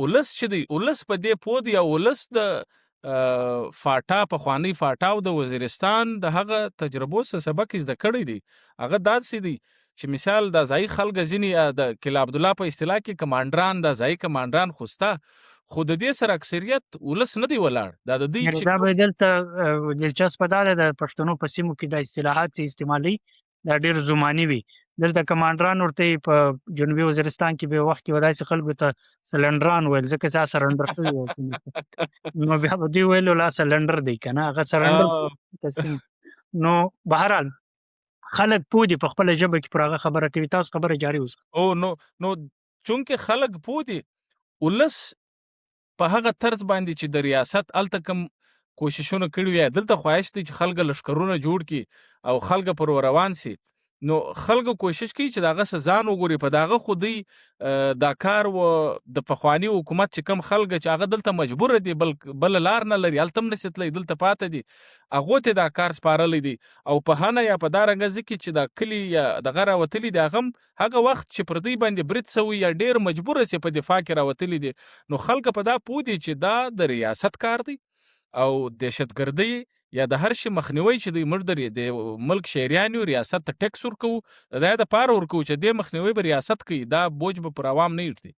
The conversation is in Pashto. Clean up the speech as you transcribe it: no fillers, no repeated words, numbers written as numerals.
ولس چې دی، ولس په دې پوه دی او ولس د فاټا، پخوانۍ فاټا او د وزیرستان د هغه تجربو څخه سبق زده کړی دی. هغه داسې دی چې مثال د ځایي خلک ځینې د قلعه عبدالله په اصطلاح کې کمانډران، د ځایي کمانډران خو سته، خو د دې سره اکثریت ولس نه دی ولاړ. دا د دوی چې دا به دلته دلچسپه دا ده، د پښتنو په سیمو کې دا اصطلاحات چې استعمالي دا ډیر زمانی وي. دلته کمانډران ورته، په جنوبي وزیرستان کې به وخت کې وداسې خلکو ته سلندران ویل، ځکه چې سرندر شوی وو، نو بیا به دوی ویل لا سلندر دی کنه، هغه سرندر تسلیم. نو بهرحال خلک پوه دي، په خپل ژبه کې پر هغه خبره کوي. تاسو خبره جاری اوسه. او نو چونکه خلک پوه دي، ولس په هغه طرز باندې چې د ریاست الته کم کوششونه کړي وي، دلته خواهش دی چې خلک لشکرونه جوړ کړي او خلک پر روان سي، نو خلک کوشش کوي چې داغه څه ځان وګوري په داغه. خو دی دا کار و د پخوانی حکومت چې کم خلک چې هغه دلته مجبور دي، بل لار نه لري، هلته هم نشي تللی، دلته پاته دي، هغه ته دا کار سپارلی دی. او په هنه یا په دا رنګه ځکه چې دا کلی یا دغه راوتلی دی، هغه هغه وخت چې پر دوی باندې برید سوی یا ډیر مجبور سي په دفاع کې راوتلی دي. نو خلک په دا پوه دي چې دا د ریاست کار دی او دهشتګردۍ یا د هر شي مخنیوي چې دی، موږ د ملک شهریان یو، ریاست ته ټیکس ورکوو، د دې د پاره ورکوو چې د مخنیوي به ریاست کوي، دا بوج به پر عوام نه ایږدي.